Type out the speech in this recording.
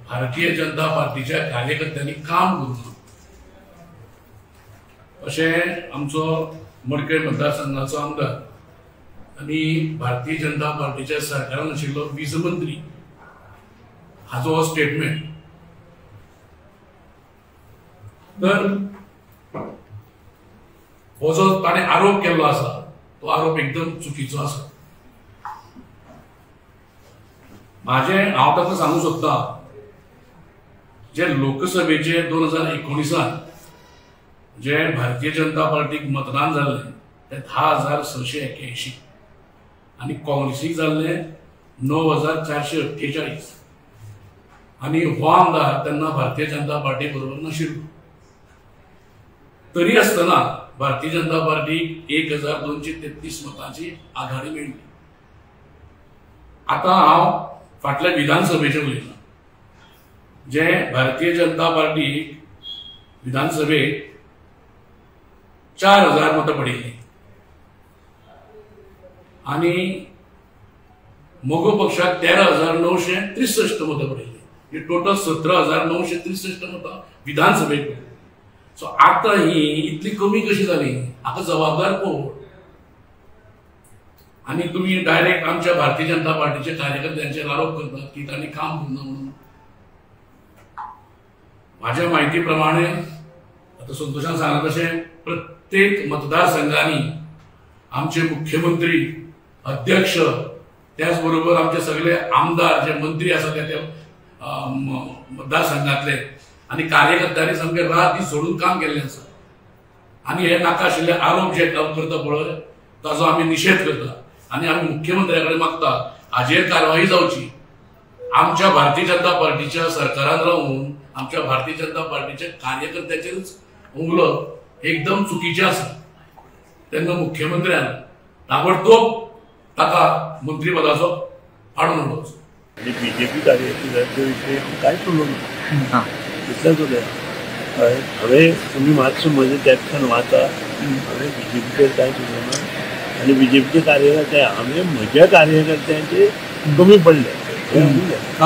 भारतीय जनता पार्टीच्या कार्यकर्त्यांनी काम करूंक ना अशें आमचो मडकय मतदारसंघाचो आमदार आनी भारतीय जनता पार्टीच्या सरकारान आशिल्लो वीज मंत्री हाचो हो स्टेटमेंट. तर हो जो ताणें आरोप केल्लो आसा तो आरोप एकदम चुकीचो आसा. म्हाजें हांव ताका सांगूंक सोदता, जे लोकसभेचे 2019 जे भारतीय जनता पार्टीक मतदान जाल्लें तें 10,681 आनी काँग्रेसीक जाल्लें 9,448 आनी हो आमदार तेन्ना भारतीय जनता पार्टी बरोबर नाशिल्लो. तरी आसतना भारतीय जनता पार्टीक 1,233 मतांची आघाडी मेळ्ळी. आतां हांव फाटल्या विधानसभेचेर उलयतां, जे भारतीय जनता पार्टीक विधानसभेक 4,000 मतां पडिल्लीं आनी मगो पक्षाक 13,963 मतां पडिल्लीं, म्हणजे टोटल 17,963 मतां विधानसभेक पडिल्लीं. सो आतां ही इतली कमी कशी जाली हाका जबाबदार कोण? आनी तुमी डायरेक्ट आमच्या भारतीय जनता पार्टीच्या कार्यकर्त्यांचेर आरोप करतात की तांणी काम करूंक ना म्हणून. म्हाज्या म्हायती प्रमाणे आतां संतोषान सांगलां तशें प्रत्येक मतदारसंघांनी आमचे मुख्यमंत्री, अध्यक्ष, त्याच बरोबर आमचे सगळे आमदार जे मंत्री आसा त्या मतदारसंघांतले आनी कार्यकर्त्यांनी सामके रात दीस सोडून काम केल्लें आसा. आनी हे नाका आशिल्ले आरोप जे करता पळय ताजो आमी निशेध करता आनी आमी मुख्यमंत्र्या कडेन मागता हाजेर कारवाई जावची. आमच्या भारतीय जनता पार्टीच्या सरकारान रावून आमच्या भारतीय जनता पार्टीच्या कार्यकर्त्यांचेरूच उलोवप एकदम चुकीचें आसा. तेन्ना मुख्यमंत्र्यान ताबडतोब ताका मंत्रीपदाचो काडून उडोवचो. आनी बीजेपी कार्यकर्त्यांचे विशयी हांव कांयच उलोवना, इतलेंच उलयता. हांवें तुमी मातसो म्हजें कॅप्शन वाचा, हांवें बीजेपीचेर कांयच उलोवना आनी बीजेपीचे कार्यकर्ते हांवें म्हज्या कार्यकर्त्यांचे कमी पडले.